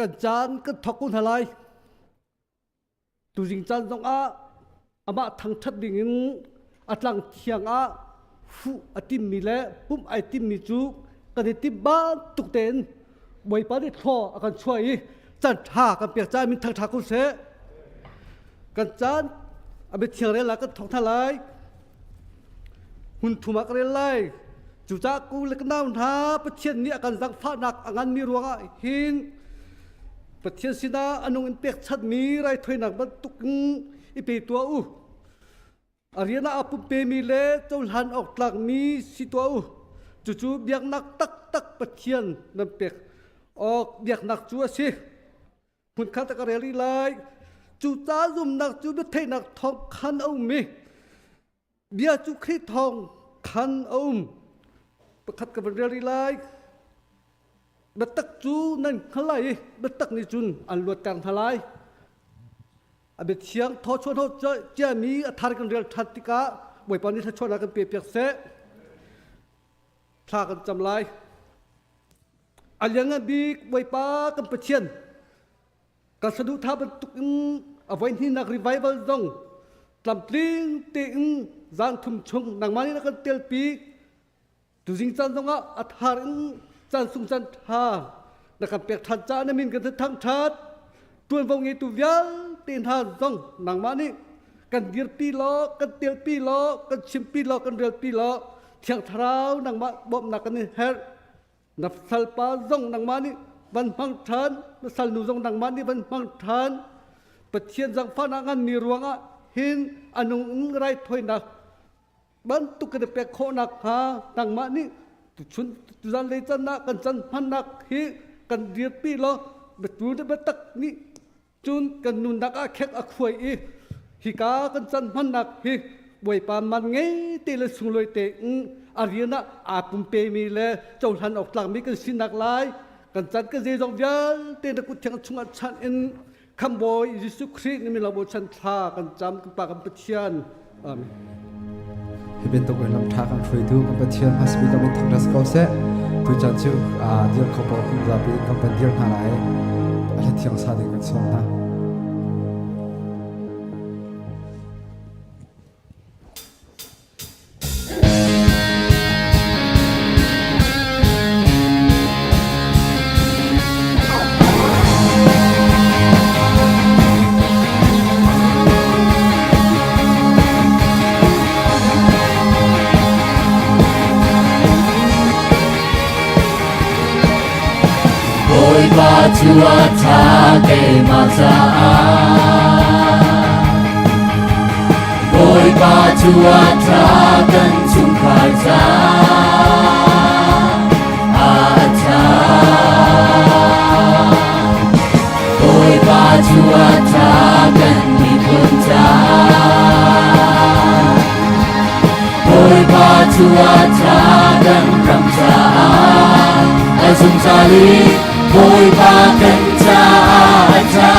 Kan caan kan thawk ko hna lai. Tuzing caan zongah amah thangṭhat dingin a tlang thiang ah fuh a timmi le pumh ai timmi cu kan i timh bantuk tein Bawipa nih thlaw a kan chuah i caan ṭha kan pek caah min thangṭha ko seh. Kan caan a biathiang rel ah kan thawk hna lai. Hmun thum ah ka rel lai. Cucaah ku le ka nau hna Pathian nih a kan zaangfahnak a nganmi ruangah hin Pathian sinah a nung in pekchanhmi raithawinak bantuk in i pe tuah u. A rian ah aa pumpemi le cohlan awk tlakmi si tuah u. Cucu biaknak taktak Pathian nan pek awk biaknak cu a si. Hmunkhat ah ka rel rih lai. Cucaah zumnak cu biatheihnak thawng khan a um i bia cu Khrih thawng khan a um. Pakhat ka van rel rih lai. Biatak cu nan hngal lai i biatak nih cun an luatter hna lai. A biathiang thawchuah hnawh ciami a thar kan rel ṭhan tikah Bawipa nih thluachuahnak kan pe piak seh. Thla kan cam lai. A lianngan bik Bawipa kan Pathian kan saduhthah bantuk in a voihnihnak revival zong tlamtling tein zan thum chung nangmah nih na kan telpi tuzing caan zongah a thar in caan sung caan tha na kan pek than caah na min kan thangthat tuanvo ngeitu vialte hna zong nangmah nih kan dirpi law kan telpi law kan chimpi law kan relpi law thiang thlarau nangmah bawmhnak kan in herh Na salpa zong nangmah nih van hmang ṭhan, na salnu zong nangmah nih van hmang ṭhan. Pathian zangfahnak nganmi ruangah hin a nung raithawinak bantuk kan i pek khawh nakhnga nangmah nih tuchun tuzan lei can ah kan can hmannak hi kan dirpi law biatu le biatak nih Cun kan nunnak ah khek a khuai i hika kan can hmannak hi Bawipa man ngei te le sunglawi te in a rian ah aa pumpemi le cohlan awk tlakmi kan sinak lai kan can kan zeizong vialte na kut thiang chungah chanh in Khamhbawi Jesuh Khrih na min lo chan thla kan cam kan Pa kan Pathian. Amen. Hi bantuk in lam ṭha kan hruaitu kan Pathian hmasabik kan min thangṭhat ko seh. Tuchan cu dir kho paoh kan zapi in kan van dir hna lai. A hla thiang sa ding kan sawm hna. Bawipa cu a ṭha keimah caah Bawipa cu a ṭha kan chungkhar caah a ṭha. Bawipa cu a ṭha kan miphun caah. Bawipa cu a ṭha kan ram caah. A zungzal i Bawipa kan caah a ṭha.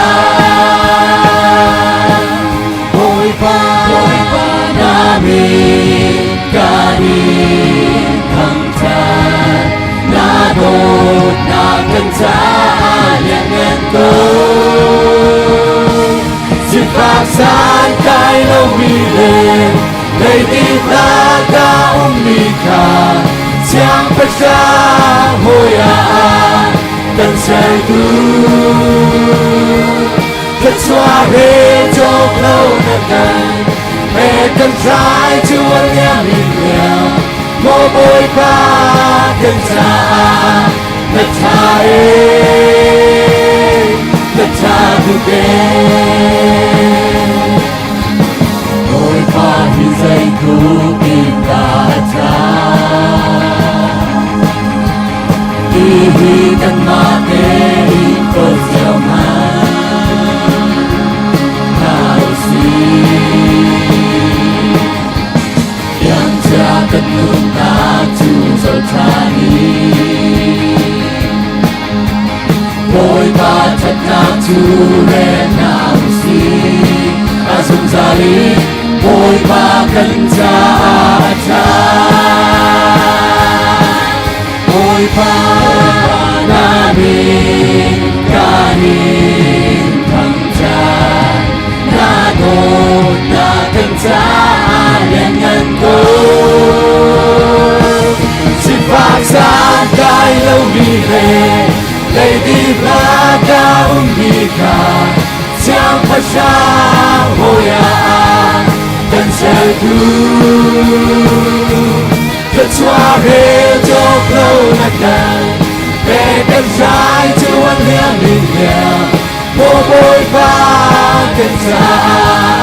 Bawipa, Bawipa na min kan in thangṭhat. Na dawtnak kan caah lianngan ko. Sifak santlai lomi le leidihnak a ummi kha Siangpahrang hawi ah kan sertu. Thluachuah he cawk lo na kan he kan thlai cu a liam in liam maw Bawipa kan caah na ṭha ee na ṭha tuk ee Bawipa hi zeitluk in dah a ṭha ti hi kanmah tein kawl cio hmanh hna usih. Tiangcia kan nunnak cu zohṭhan i Bawipa ṭhatnak cu rel hna usih. A zungzal in Bawipa kan caah a ṭha. Bawipa na min kan mi le leidip lak ah ummi kha siangpahrang hawi ah kan sertu. Thluachuah rel cawk lo na kan pek kan hrai cu an liam in liam maw Bawipa kan caah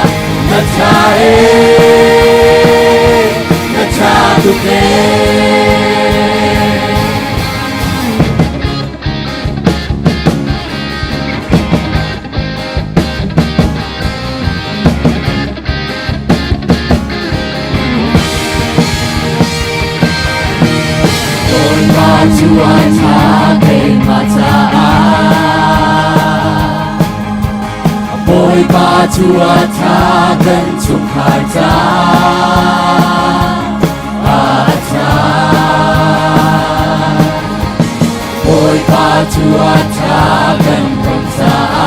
na ṭha ee na ṭha tuk ee. Bawipa cu a ṭha keimah caah Bawipa cu a ṭha kan chungkhar caah a ṭha Bawipa cu a ṭha kan ram caah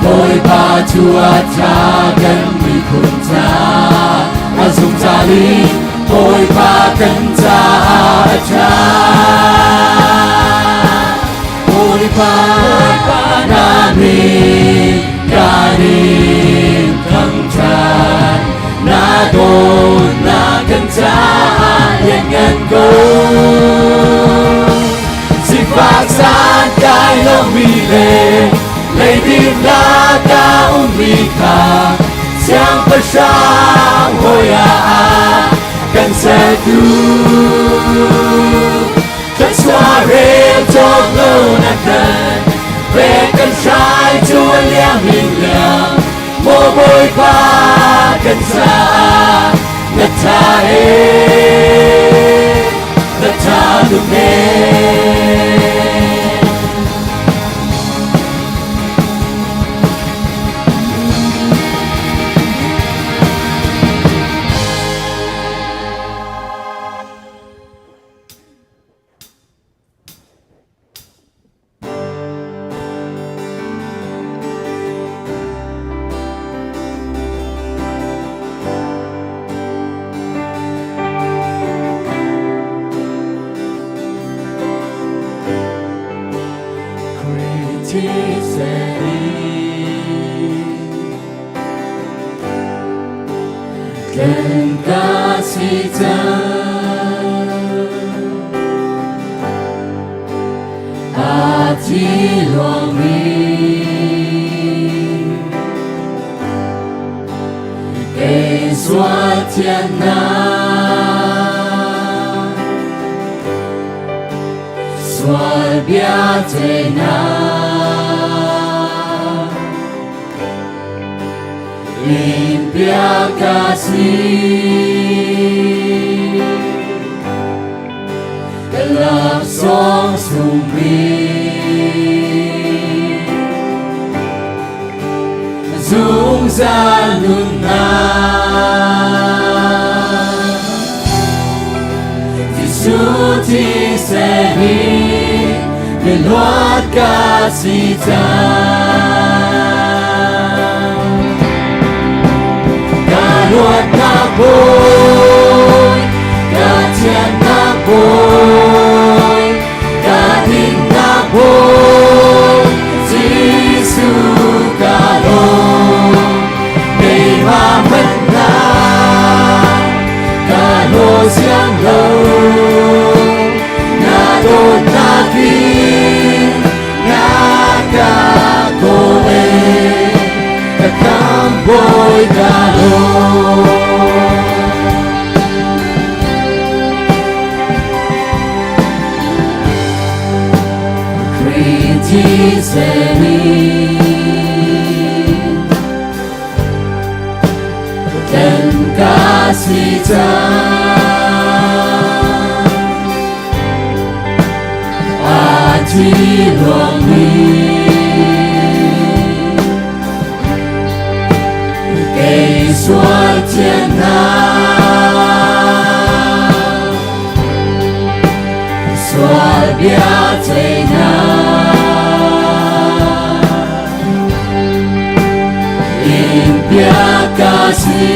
Bawipa cu a ṭha kan miphun caah a zungzal in Bawipa kan caah a ṭha. Bawipa na min kan in thangṭhat na dawtnak kan caah lianngan ko. Sifak santlai lomi le leidip a ummi kha siangpahrang hawi ah kan sertu. Thluachuah rel cawk lo na kan pek kan hrai cu a liam in liam maw Bawipa kan caah na ṭha ee na ṭha tuk ee. Tlen ka si cang a thi luangmi kei sual thiannak sual bia ceihnak in bia ka si ka laksawng sungmi zungzal nunnak Jesuh thisen in miluat ka si cang. Ka luatnak Bawi, ka thiannak Bawi, ka dinnak Bawi, Jesuh ka lawm. Keimah hmanhnak ka hlaw siang lo, na dawtnak in na ka kawl ka khamhbawi ka lawm. Khrih thisen in tlen ka si cang. A thi luangmi kei sual thiannak sual bia ceihnak in bia ka si.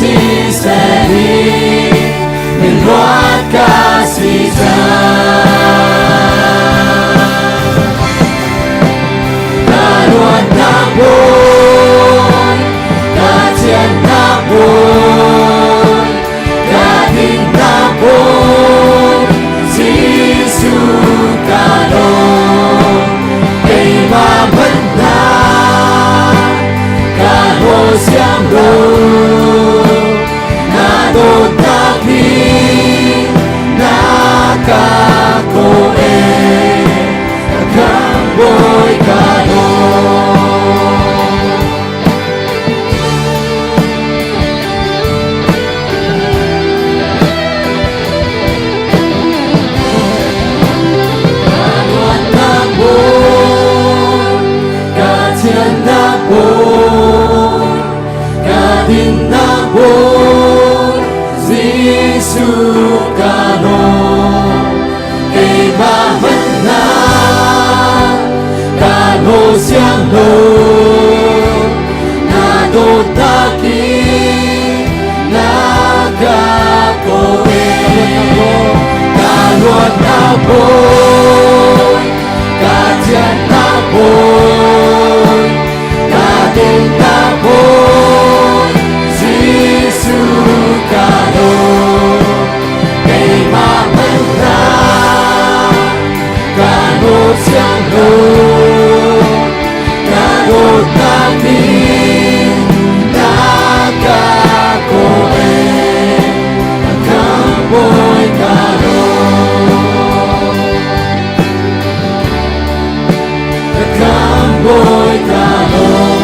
Thisen in miluat ka si cang. Ka luatnak Bawi, ka thiannak Bawi, ka dinnak Bawi, Jesuh ka lawm. Keimah hmanh hna, ka hlaw siang lo. Na dawtnak hi na ka kaw e, ka khamh-bawi ka lawm. Ka luatnak Bawi, ka thiannak Bawi, ka dinnak Bawi, Jesuh ka lawm. Keimah hmanh hna, ka hlaw siang lo. Na dawtnak in na ka kaw e. Ka luatnak Bawi, ka thiannak Bawi, ka dinnak Bawi, Jesuh ka lawm. Keimah hmanh hna, ka hlaw siang lo. Na dawtnak in na ka kaw e, ka khamh-bawi ka lawm. Ka khamh-bawi ka lawm.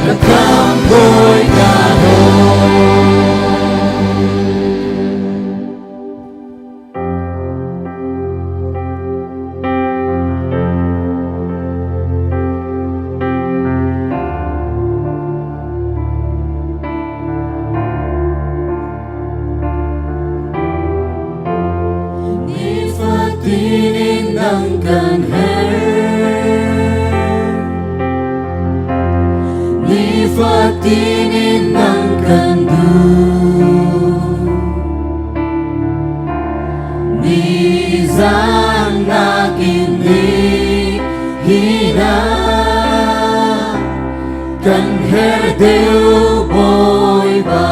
Ka khamh-bawi ka lawm. Nifatin in nang kan herh, Nifatin in nang kan duh. Nizan nakin ni hina kan her deuh Bawipa.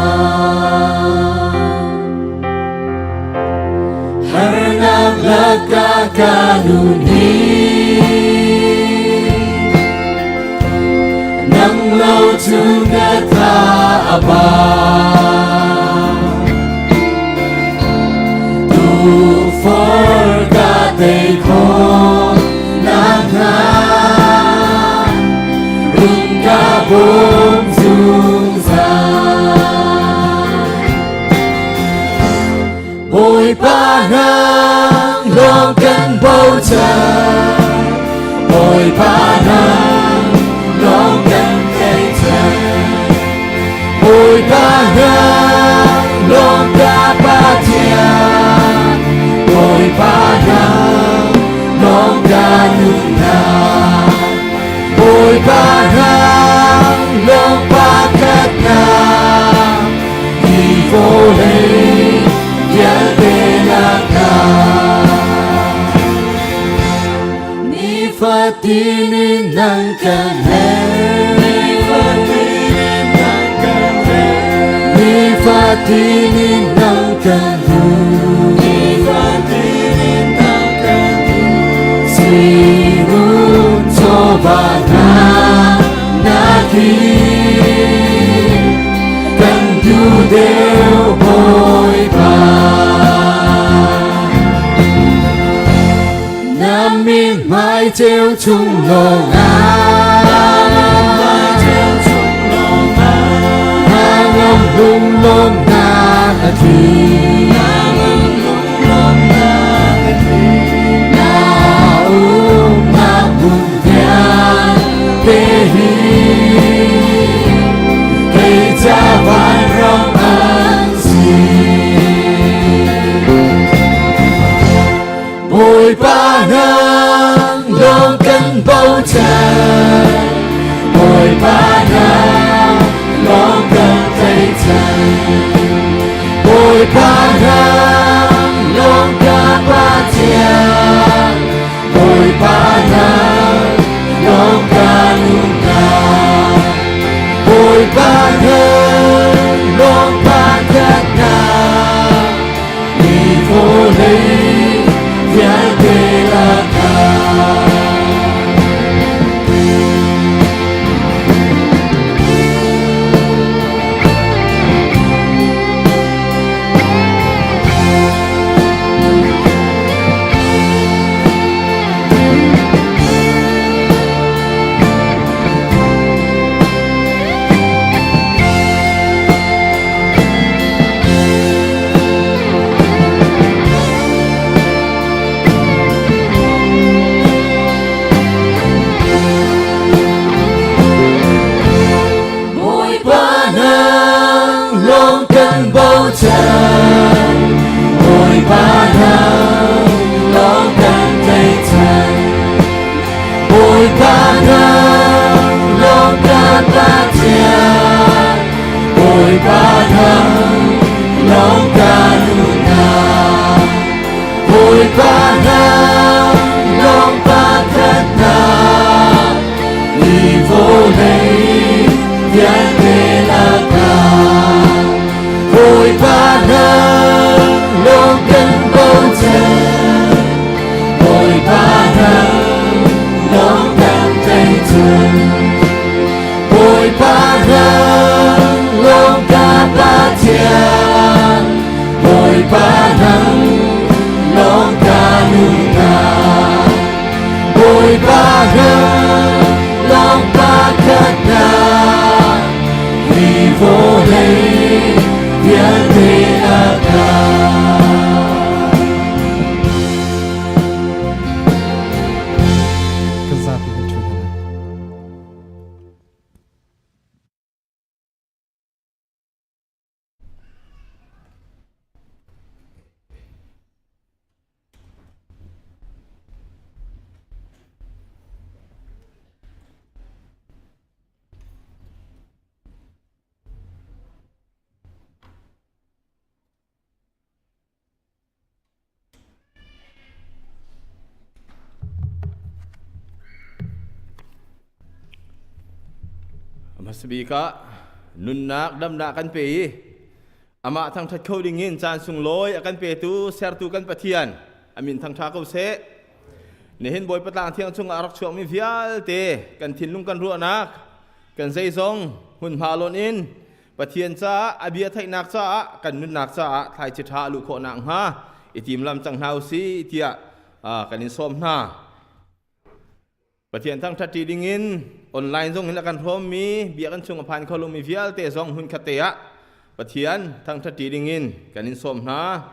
Harnak lakah ka nun hi nang lo cun ka tha a ba. Tufor ka tei khawh nakhnga run ka bawm zungzal. Bawipa nang lawng kan bochan, Bawipa nang lawng kan tlaihchan. Bawipa nang lawng ka Pathian, Bawipa nang lawng ka nunnak. Bawipa nang lawng pakhatnak, hi vawlei vialte lakah. Nifatin in nang kan herh. Nifatin in nang kan duh. Sinun chawva hna nakin kan duh deuh Bawipa. Na mithmai ceu chung lawngah Hangam lunglawmnak a tli Na umnak hmun vialte hi kei ca vanram an si. Bawipa nang lawng kan bochan, Bawipa. bochan. Bawipa nang lawng ka Pathian, Bawipa nang lawng ka nunnak. Bawipa nang lawng pakhatnak, mi vawlei vialte lakah. Bawipa nang lawng kan bochan, Bawipa nang lawng kan tlaihchan. Bawipa nang lawng kan Pathian, Bawipa nang lawng kan nunnak. Bawipa nang lawng pakhatnak, hi vawlei vialte lakah. Bawipa nang lawng kan bochan, Bawipa nang lawng kan tlaihchan. Bawipa nang lawng ka Pathian, Bawipa nang lawng ka nunnak. Bawipa nang lawng pakhatnak, hi vawlei vialte lakah. Kan zapi kan ṭhu hna lai. Hmasabik ah nunnak damnak kan pe i amah thangṭhat kho dingin caan sunglawi a kan petu sertu kan Pathian a min thangṭha ko seh. Nihin Bawipa tlang thiang chungah a rak chuakmi vialte kan thinlung kan ruahnak kan zeizong hmunhma lawn in Pathian caah a bia theihnak caah kan nunnak caah thlaici ṭha a luh khawh nakhnga i timlam cang hna usih tiah kan in sawm hna. Pathian thangṭhat ṭi dingin online zong in a kan hrawmmi biakinn chung a phan kho lomi vialte zong hmunkhat te ah Pathian thangṭhat ṭi dingin kan in sawm hna.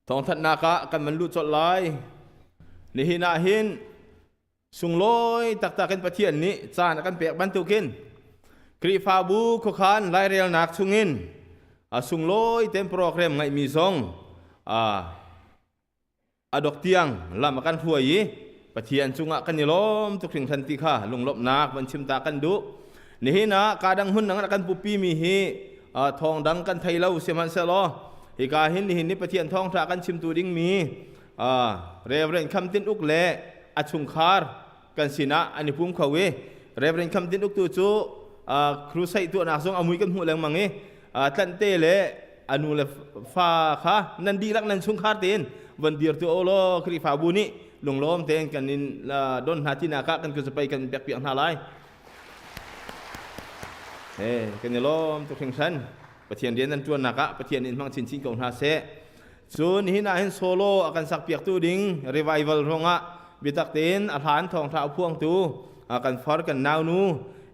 Thawngthanhnak ah kan van luh colh lai. Nihin ah hin Sunglawi taktak in Pathian nih caan a kan pek bantukin Khrihfabu khuakhan lairelnak chungin a sunglawi ten program ngaihmi zong a dok tiang lam a kan hruai i Pathian cungah kan i lawm tuk hringhran ti kha lunglawmhnak van chim ta kan duh. Nihin ah kadang hmun dang kan pupi mi hi thawng dang kan thei lo sihmanhsehlaw hika hin nihin ni Pathian thawngtha kan chimtu ding mi Reverend Kham Tin Uk le a chungkhar kan sinah an i pum kho i Reverend Kham Tin Uk tu cu crusade tuahnak zong a mui kan hmuh lengmang i tlante le a nu le fa kha nan dihlak nan chungkhar tein van dir tu law Khrihfabu nih lunglawm tein kan in don hna tinak ah kan kuzapai kan pek piak hna lai. He kan i lawm tuk hringhran. Pathian rian nan ṭuannak ah Pathian in hmang chinchin ko hna seh. Cun nihin ah hin solo a kan sakpiaktu ding revival ruangah biatak tein a hlan thawngṭha a phuangtu kan far kan naunu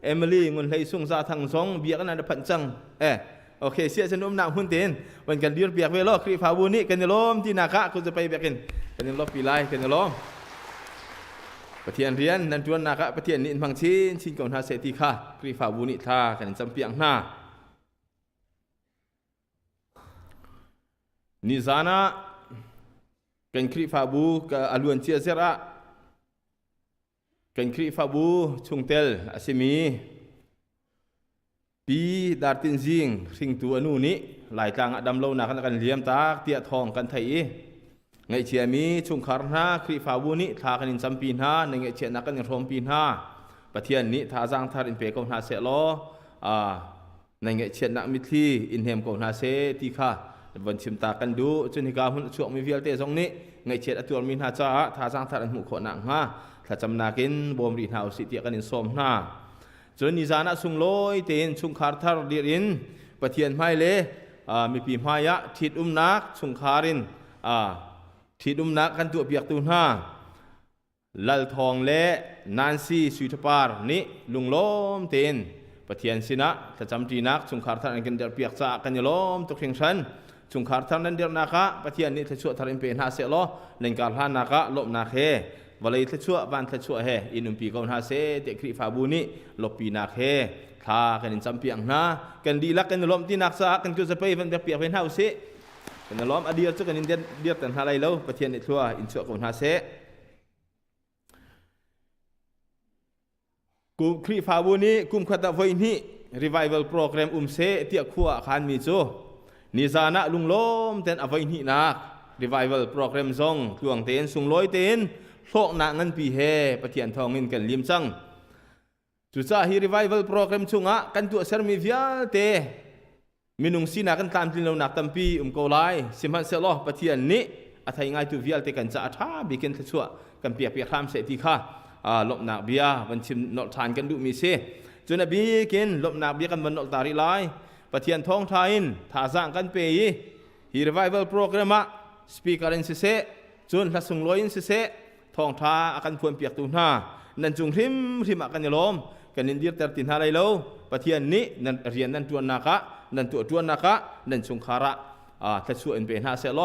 Emily Ngun Hlei Sung Za Thang zong biakinn an phanh cang. Eh, okay, sia cun umnak hmun tein van kan dir piak ve law Khrihfabu nih kan i lawm tinak ah kut pai biakinn kan in lawmpi lai kan i lawm. Pathian rian nan ṭuannak ah Pathian nih in hmang chin chin ko hna seh ti kha Khrihfabu nih thla kan in campiak hna. Nizan ah kan Khrihfabu a luan cia zerh ah kan Khrihfabu chungtel a simi Pi. Pi Dartin Zing hringtu a nu nih Laitlang ah damlonak in a kan liam tak tiah thawng kan theih i ngaihchiami chungkhar hna Khrihfabu nih thla kan in campi hna, na ngaihchiatnak kan in hrawmpi hna. Pathian nih thazaang thar in pe ko hna seh law na ngaihchiatnak mitthli in hnem ko hna seh ti kha von chim ta kan duh. Cun hika hmun a chuakmi vialte zong nih ngaihchiat a tuarmi hna caah thazaang thar an hmuh khawh nakhnga thlacamnak in bawm rih hna usih tiah kan in sawm hna. Cun nizan ah sunglawi tein chungkhar thar dirh in Pathian hmai le mipi hmai ah ṭhitumnak chungkhar in ṭhitumnak kan tuahpiaktu hna Lal Thawng le Nancy Suithapar nih lunglawm tein Pathian sinah thlacamṭinak chungkhar thar an kan dirhpiak caah kan i lawm tuk hringhran. Chungkhar thar nan dirhnak ah Pathian nih thluachuah thar in pe hna seh law nan kar hlannak ah lawmhnak he vawlei thluachuah van thluachuah he in umpi ko hna seh tiah Khrihfabu nih lawmhpinak he thla kan in campiak hna. Kan dihlak kan i lawmh tinak caah kan kut zapei van piak ve hna usih. Kan i lawm a dir cu kan in dirter hna lai lo. Pathian nih thlua in chuah ko hna seh. Khrihfabu nih kum khat ah voi hnih revival program um seh tiah khua a khanmi cu nizan ah lunglawm ten a voi hnihnak revival program zong tluang tein sunglawi tein hlawknak nganpi he Pathian thawngin kan lim cang. Cucaah hi revival program chungah kan tuahsermi vialte minung sinak kan tlamtlin lonak tampi um ko lai. Sihmanhsehlaw Pathian nih a thei ngaitu vialte kan caah ṭha bikin thluachuah kan piak piak hram seh ti kha lawmhnak bia van chim nolh ṭhan kan duhmi si. Cun a bikin lawmhnak bia kan van nolh ta rih lai. Pathian thawngṭha in thazaang kan pe i hi revival program ah speaker in siseh, cun hla sunglawi in siseh, thawngṭha a kan phuanpiaktu hna nan cung hrimhrim ah kan i lawm. Kan in dirter ti hna lai lo. Pathian nih nan rian nan ṭuannak ah, nan tuah ṭuannak ah, nan chungkhar ah thluachuah in pe hna seh law.